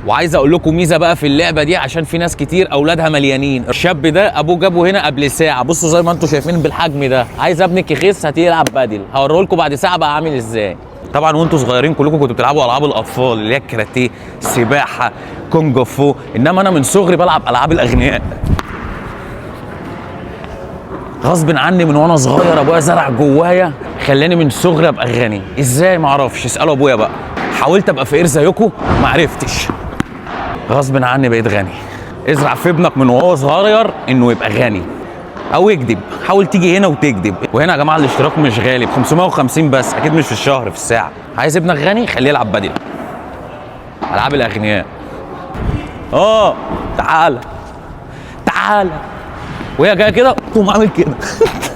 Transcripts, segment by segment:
وعايز اقول لكم ميزة بقى في اللعبة دي، عشان في ناس كتير اولادها مليانين. الشاب ده ابوه جابه هنا قبل ساعة، بصوا زي ما انتم شايفين بالحجم ده. عايز ابنك يخس هتيجي يلعب بادل، هوريه لكم بعد ساعة بقى عامل ازاي. طبعا وانتوا صغيرين كلكم كنتوا بتلعبوا العاب الاطفال اللي هي الكاراتيه، سباحة، كونج فو، انما انا من صغري بلعب العاب الاغنياء غصب عني. من وانا صغير ابويا زرع جوايا، خلاني من صغري ابقى غني. ازاي؟ ما اعرفش، اسالوا ابويا بقى. حاولت ابقى فقير زيكم ما عرفتش، غصب عني بقيت غني. ازرع في ابنك من وهو صغير انه يبقى غني او يكذب. حاول تيجي هنا وتكذب. وهنا يا جماعة الاشتراك مش غالي، ب 550 بس، اكيد مش في الشهر، في الساعة. عايز ابنك غني خليه يلعب بدل، العاب الاغنياء. تعالى تعالى، وهي جاية كده تقوم عامل كده.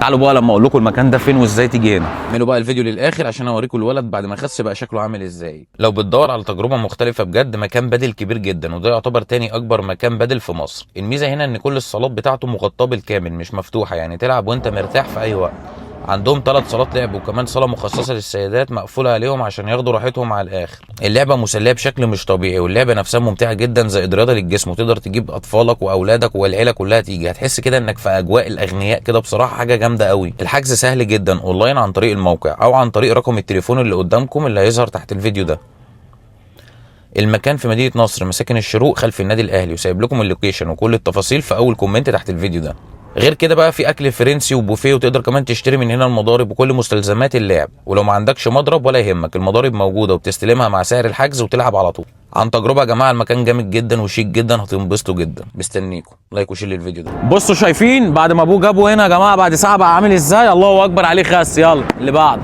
تعالوا بقى لما اقول لكم المكان ده فين وازاي تيجي هنا. اعملوا بقى الفيديو للاخر عشان اوريكم الولد بعد ما خس بقى شكله عامل ازاي. لو بتدور على تجربه مختلفة بجد، مكان بدل كبير جدا، وده يعتبر تاني اكبر مكان بدل في مصر. الميزة هنا ان كل الصالات بتاعته مغطاة بالكامل، مش مفتوحة، يعني تلعب وانت مرتاح في اي وقت. عندهم 3 صالات لعب، وكمان صاله مخصصة للسيدات مقفولة عليهم عشان ياخدوا راحتهم على الاخر. اللعبة مسلية بشكل مش طبيعي، واللعبة نفسها ممتعة جدا، زائد رياضة للجسم، وتقدر تجيب اطفالك واولادك والعيلة كلها تيجي. هتحس كده انك في اجواء الاغنياء كده، بصراحة حاجة جامدة قوي. الحجز سهل جدا اونلاين عن طريق الموقع او عن طريق رقم التليفون اللي قدامكم اللي هيظهر تحت الفيديو ده. المكان في مدينة نصر، مساكن الشروق، خلف النادي الاهلي، وسايب لكم ال location وكل التفاصيل في اول comment تحت الفيديو ده. غير كده بقى في اكل فرنسي وبوفيه، وتقدر كمان تشتري من هنا المضارب وكل مستلزمات اللعب. ولو ما عندكش مضرب ولا يهمك، المضارب موجودة وبتستلمها مع سعر الحجز وتلعب على طول. عن تجربه يا جماعة، المكان جامد جدا وشيك جدا، هتنبسطوا جدا. مستنيكم، like و share للفيديو ده. بصوا شايفين بعد ما ابوه جابه هنا يا جماعة بعد ساعة بقى عامل ازاي؟ الله اكبر عليه، خس. يلا اللي بعده.